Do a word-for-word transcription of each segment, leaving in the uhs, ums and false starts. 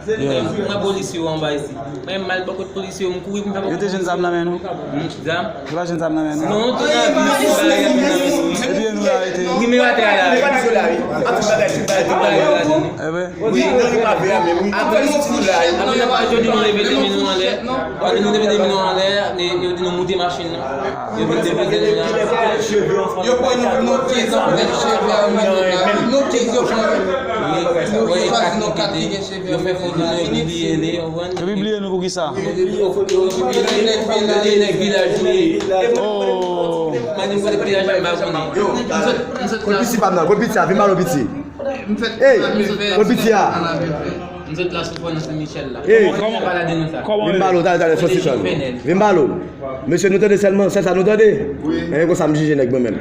Mwen polis yo anba isi. Mwen mal bò kot polis yo, m kouri pou m fè. Yo te jwenn zam nan men nou? Zam? Yo pa jwenn zam nan men nou? Non, te nan vi, se bagay ki nan men nou. Epi yo nou arete. Wi, men yo atè a la. Tout bagay la, tout bagay la. Wi. Apre, apre, jodi nou leve de men nou anlè. Jodi nou leve de men nou anlè, yo di nou moute machin nan. Yo vin depoze nou la. Yo pran nou, nou tye zanfè cheve a, nou tye zanfè. Yo chwazi nou kat ki gen cheve. Yo fè foto nou, yo pibliye li, ou konprann? Yo pibliye nou pou ki sa? Yo di nèg vilaj nou ye. Oh. Mwen di se vilaj mwen pa konnen. Kot piti pa nan, kot piti a, vin ba nou piti. Ey, kot piti a. M sot la sou fò nan Sen Michèl la. Ey, vin ba nou, talè, talè, fò ti tan. Vin ba nou. Mesye, nou tande sèlman, sèl sa nou tande. Men e konsa m jije nèg mwen menm.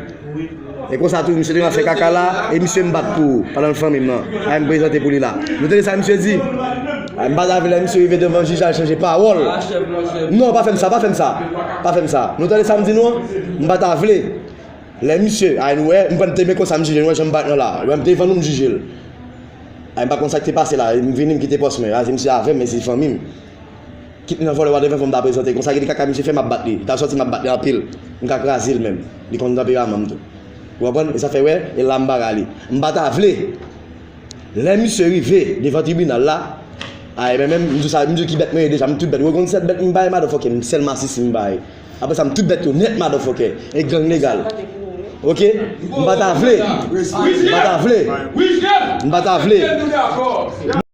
E konsa tou, misye te nan fè kaka la, e misye m bat pou ou, pandan l fanmi m nan. A, m prezante pou li la. Nou tande sa misye di? A, m pa ta vle lè misye rive devan jij la, l chanje pawòl. Non, pa fè m sa, pa fè m sa. Pa fè m sa. Nou tande sa m di nou an? M pa ta vle. Lè misye, a, nou wè, m pran teme konsa m jije, nou wè jan m bat nan la. Lè m devan nou m jije l. A, m pa konn sa k te pase la, m vini m kite pòs mwen. A, se misye avè m, men se fanmi m. Kit li nan vòlè, whatever, fò m ta prezante. Konsa, gade kaka misye fè, m ap bat li. Li ta sòti, m ap bat li anpil. M ka kraze l menm. Li konn tanperaman m tou. Ou konprann? E sa fè, wè, e la m pa rale. M pa ta vle. Lè misye rive devan tribinal la, a, e menm, menm, m di sa, m di ki bèt mwen ye deja, m tout bèt. Ou konn sèt bèt m bay, motherfucker, m sèl masisi m bay. Apre sa, m tout bèt yo nèt, motherfucker. E gang legal. Oke? M pa ta vle. M pa ta vle. M pa ta vle.